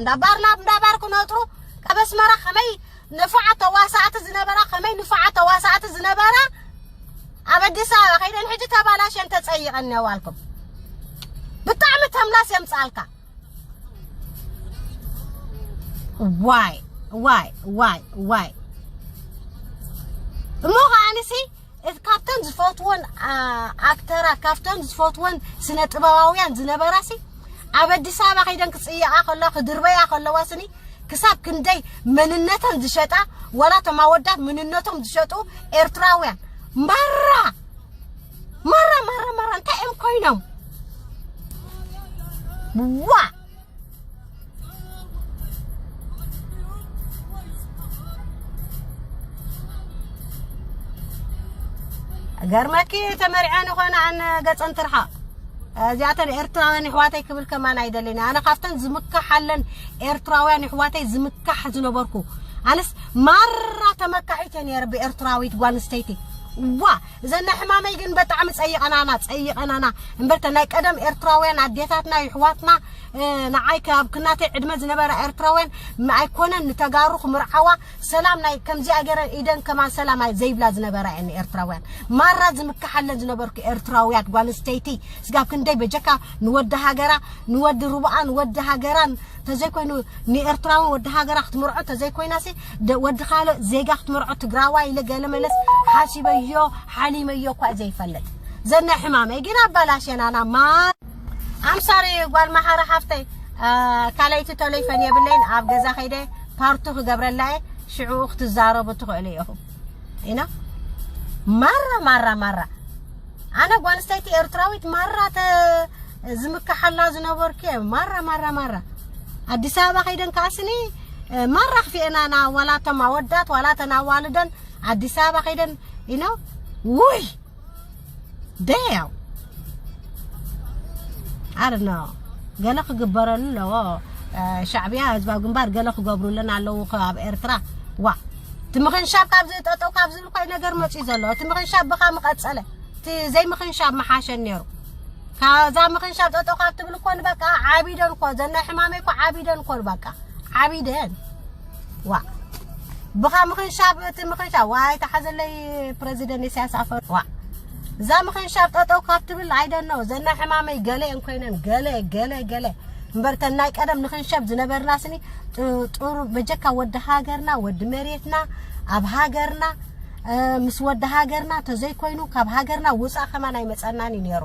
እንዳባር ናብ እንዳባር ክነጥሩ ካብ ኣስመራ ከመይ ንፉዓት ተዋሳእቲ ዝነበራ ከመይ ንፉዓት ተዋሳእቲ ዝነበራ ኣብ ኣዲስ ኣበባ ከይደን ሕጂ ተባላሸን ተጸይቐን ነዋልኩም ብጣዕሚ ተምላስ የምጻልካ። ዋይ ዋይ ዋይ ዋይ እሞ ከዓንሲ እቲ ካብተን ዝፈትወን ኣክተራት ካብተን ዝፈትወን ስነ ጥበባውያን ዝነበራሲ ኣብ ኣዲስ ኣበባ ከይደን ክፅየቃ ከሎ ክድርበያ ከለዋ ስኒ ክሳብ ክንደይ መንነተን ዝሸጣ ዋላ እቶም ኣወዳት መንነቶም ዝሸጡ ኤርትራውያን ማራ ማራ ማራ ማራ እንታይ እዮም ኮይኖም ዋ ገርመኪ ተመሪዐን ይኾና ኣነ ገፀን ትርሓቕ እዚኣተን ኤርትራውያን ይሕዋተይ ክብል ከማን ኣይደልን ኣነ ካብተን ዝምካሓለን ኤርትራውያን ይሕዋተይ ዝምካሕ ዝነበርኩ ኣነስ ማራ ተመካሒት እየ ነይረ ብኤርትራዊት ጓል ኣንስተይቲ ዋ እዘን ናይ ሕማመይ ግን በጣዕሚ ጸይቐናና ጸይቐናና እምበርተ ናይ ቀደም ኤርትራውያን ኣዴታትና ይሕዋትና ንዓይ ካብ ክናተይ ዕድመ ዝነበራ ኤርትራውያን ኣይኮነን ንተጋሩ ክምርዓዋ ሰላም ናይ ከምዚኣ ገረን ኢደን ከማን ሰላም ዘይብላ ዝነበራ እየን ኤርትራውያን ማራ ዝምክሓለን ዝነበርኩ ኤርትራውያት ጓል ኣንስተይቲ ስጋብ ክንደይ በጀካ ንወዲ ሃገራ ንወዲ ሩብኣ ንወዲ ሃገራን ተዘይኮይኑ ንኤርትራዊ ወዲ ሃገራ ክትምርዖ ተዘይኮይናሲ ወዲ ካልእ ዜጋ ክትምርዖ ትግራዋ ኢለ ገለ መለስ ሓሲበዮ ሓሊመዮ እኳ ዘይፈልጥ ዘና ሕማመይ ግን ኣባላሸናና ማ ኣምሳሪ ጓል መሓራ ሓፍተይ ካልኣይቲ ተሌፎን የብለይን ኣብ ገዛ ከይደ ፓርቱ ክገብረላ እየ ሽዑ ክትዛረቡ ትኽእሉ ኢኹም ኢና ማራ ማራ ማራ ኣነ ጓል ኣንስተይቲ ኤርትራዊት ማራ ዝምክሓላ ዝነበርኩ እየ ማራ ማራ ማራ ኣዲስ ኣበባ ከይደን ከኣስኒ ማራ ክፍኤናና ዋላ ተም ኣወዳት ዋላ ተን ኣዋልደን ኣዲስ ኣበባ ከይደን ኢኖ ውይ ደያው ኣርኖ ገለ ክግበረሉ ኣለዎ ሻዕብያ ህዝባዊ ግንባር ገለ ክገብሩልን ኣለዉ ኣብ ኤርትራ ዋ ትምኽንሻብ ካብ ዝጠጠው ካብ ዝብል ኮይ ነገር መፅዩ ዘሎ እቲ ምኽንሻብ ብኻ ምቐፀለ እቲ ዘይምኽንሻብ መሓሸን ነይሩ ካዛ ምኽንሻብ ጠጠው ካብ ትብል እኮ ንበቃ ዓቢደን እኮ ዘና ሕማመይ እኮ ዓቢደን እኮ በቃ ዓቢደን ዋ ብኻ ምኽንሻብ እቲ ምኽንሻብ ዋይ ተሓዘለይ ፕረዚደንት ኢሳያስ ኣፈወርቂ ዋ እዛ ምኽንሻብ ጠጠው ካብ ትብል ኣይደኖ ዘና ሕማመይ ገለ እየን ኮይነን ገለ ገለ ገለ እምበር ተን ናይ ቀደም ንኽንሸብ ዝነበርና ስኒ ጥሩ በጀካ ወዲ ሃገርና ወዲ መሬትና ኣብ ሃገርና ምስ ወዲ ሃገርና ተዘይኮይኑ ካብ ሃገርና ውፃእ ከማን ኣይመፀናን እዩ ነይሩ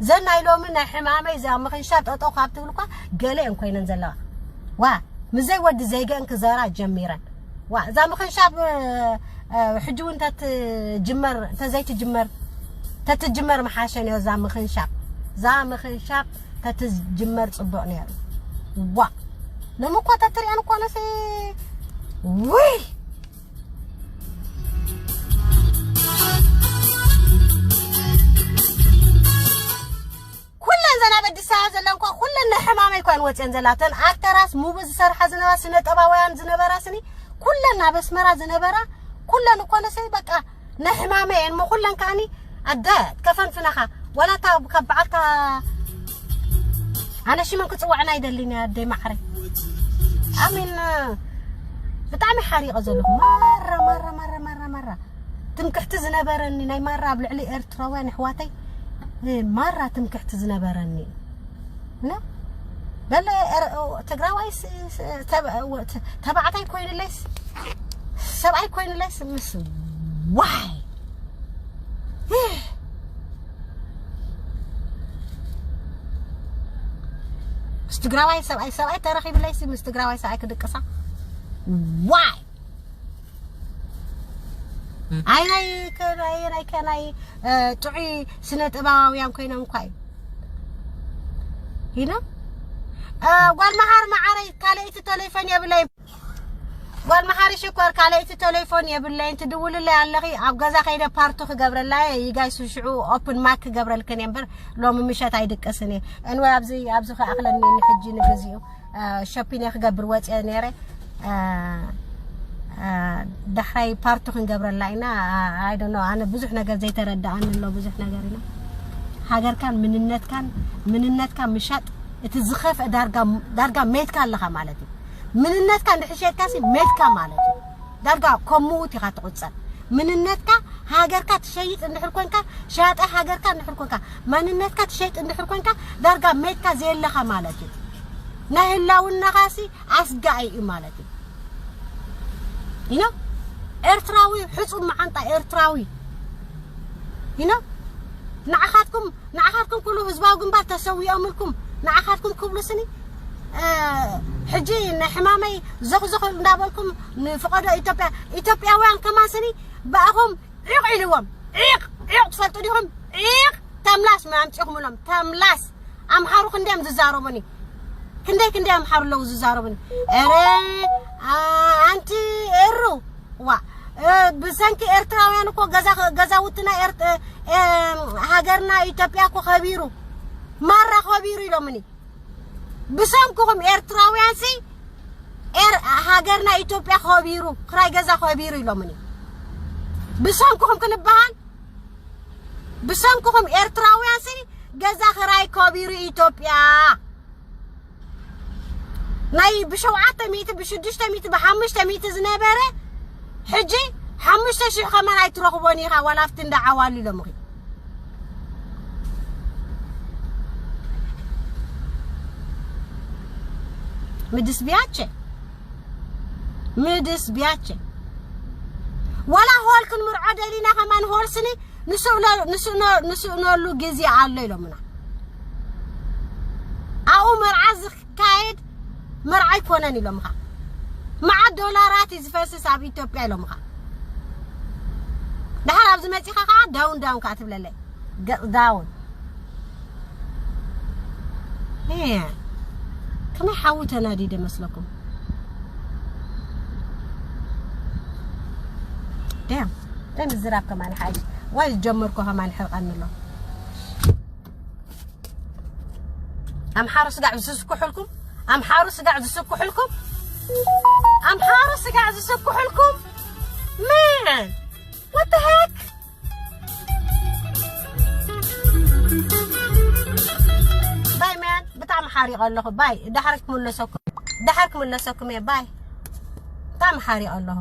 ዘን ናይ ሎሚ ናይ ሕማመይ እዛ ምኽንሻብ ጠጠው ካብ ትብል እኳ ገለ እየን ኮይነን ዘለዋ ዋ ምዘይ ወዲ ዘይገን ክዘራ ጀሚረን ዋ እዛ ምኽንሻብ ሕጂ እውን ተትጅመር ተዘይትጅመር ተትጅመር መሓሸን እዮ እዛ ምኽንሻብ እዛ ምኽንሻብ ተትጅመር ፅቡቅ ነይሩ ዋ ሎሚ እኮ ተትሪአን እኮ ነሲ ውይ ኩለን ዘን ኣብ ኣዲስ ኣበባ ዘለንኳ ኩለን ናይ ሕማመይ ኳን ወፅየን ዘላተን ኣክተራስ ሙቪ ዝሰርሓ ዝነበራ ስነ ጠባውያን ዝነበራ ስኒ ኩለን ኣብ ኣስመራ ዝነበራ ኩለን እኮ ነሰይ በቃ ናይ ሕማመይ እየን ሞ ኩለን ከዓኒ ኣደ ከፈንፍነኻ ዋላ እታ ካብ በዓልታ ኣነ ሽመን ክፅዋዕና ኣይደልን እየ ኣደይ ማዕረ ኣሚን ብጣዕሚ ሓሪቐ ዘለኹ ማራ ማራ ማራ ማራ ማራ ትምክሕቲ ዝነበረኒ ናይ ማራ ኣብ ልዕሊ ኤርትራውያን ኣሕዋተይ ማራ ትምክሕቲ ዝነበረኒ ና በለ ትግራዋይ ተባዕታይ ኮይንለይስ ሰብኣይ ኮይንለይስ ምስ ዋይ ምስ ትግራዋይ ሰብኣይ ሰብኣይ ተረኺብለይሲ ምስ ትግራዋይ ሰብኣይ ክድቅሳ ዋይ ኣይ ናይ ከናይ ናይ ከናይ ጥዑይ ስነ ጥበባውያን ኮይኖም ኳይ ሂኖ ጓል መሓር መዓረይ ካልኣይቲ ቴሌፎን የብለይ ጓል መሓሪ ሽኮር ካልኣይቲ ቴሌፎን የብለይን ትድውልለይ ኣለኺ ኣብ ገዛ ከይደ ፓርቱ ክገብረላ እየ ይጋይሱ ሽዑ ኦፕን ማክ ክገብረልክን እየ እምበር ሎሚ ምሸት ኣይድቅስን እየ እንወ ኣብዚ ኣብዚ ክኣኽለኒ ንሕጂ ንግዚኡ ሸፒን እየ ክገብር ወፅየ ነይረ ዳሕራይ ፓርቱ ክንገብረላ ኢና ኣይደኖ ኣነ ብዙሕ ነገር ዘይተረዳኣኒ ኣሎ ብዙሕ ነገር ኢና ሃገርካን ምንነትካን ምንነትካ ምሻጥ እቲ ዝኸፍአ ዳርጋ ዳርጋ ሜትካ ኣለኻ ማለት እዩ። ምንነትካ እንድሕር ሸይጥካሲ ሜትካ ማለት እዩ። ዳርጋ ከም ምዉት ኢኻ ትቑጸር። ምንነትካ ሃገርካ ትሸይጥ እንድሕር ኮንካ፣ ሻጠ ሃገርካ እንድሕር ኮንካ፣ መንነትካ ትሸይጥ እንድሕር ኮንካ ዳርጋ ሜትካ ዘየለኻ ማለት እዩ። ናይ ህላውናኻሲ ኣስጋኢ እዩ ማለት እዩ። ይኖ ኤርትራዊ ሕጹብ መዓንጣ ኤርትራዊ ይኖ ንዓኻትኩም ንዓኻትኩም ኩሉ ህዝባዊ ግንባር ተሰዊኦምልኩም ንዓኻትኩም ክብሉ ስኒ ሕጂ ንሕማመይ ዘኽዘኽ እንዳበልኩም ንፍቐዶ ኢትዮጵያ ኢትዮጵያውያን ከማን ስኒ ብኣኹም ዒቕ ኢልዎም ዒቕ ዒቕ ትፈልጡ ዲኹም ዒቕ ተምላስ ኣምፂኹምሎም ተምላስ ኣምሓሩ ክንደዮም ዝዛረቡኒ ክንደይ ክንደይ ኣምሓሩ ኣለዉ ዝዛረቡኒ ረ ኣንቲ እሩ ዋ ብሰንኪ ኤርትራውያን እኮ ገዛውትና ሃገርና ኢትዮጵያ እኮ ከቢሩ ማራ ከቢሩ ኢሎምኒ ብሰንክኹም ኤርትራውያን ሲ ሃገርና ኢትዮጵያ ከቢሩ ክራይ ገዛ ከቢሩ ኢሎምኒ ብሰንክኹም ክንበሃል ብሰንክኹም ኤርትራውያን ሲ ገዛ ክራይ ከቢሩ ኢትዮጵያ ናይ ብሸውዓተ ሚእቲ ብሽዱሽተ ሚእቲ ብሓሙሽተ ሚእቲ ዝነበረ ሕጂ ሓሙሽተ ሽሕ ከማን ኣይትረኽቦን ኢኻ ዋላ ኣብቲ እንዳ ዓዋሉ ኢሎምኺ ምድስ ቢያቸ ምድስ ቢያቸ ዋላ ሆል ክንምርዖ ደሊና ከማን ሆል ስኒ ንስእነሉ ግዜ ኣሎ ኢሎምና ኣብኡ መርዓ ዝካየድ መርዓ ኣይኮነን ኢሎምኻ መዓት ዶላራት እዩ ዝፈስስ ኣብ ኢትዮጵያ ኢሎምኻ ድሓር ኣብዚ መፂኻ ከዓ ዳውን ዳውን ከዓ ትብለለይ ገፅ ዳውን ከመይ ሓዊ ተናዲደ መስለኩም ደም ደም ዝራብ ከማን ሓይሽ ዋይ ዝጀመርኩ ከማን ሕርቀኒ ኣሎ ኣምሓሩ ስጋዕ ዝስኩሕልኩም ኣምሓሩ ስጋዕ ዝስኩሕልኩም ኣምሓሩ ስጋዕ ዝስኩሕልኩም ምን ወተሃክ ባይ ማን ብጣዕሚ ሓሪቀ ኣለኹ ባይ ዳሕር ክምለሰኩም ዳሕር ክምለሰኩም እየ ባይ ብጣዕሚ ሓሪቀ ኣለኹ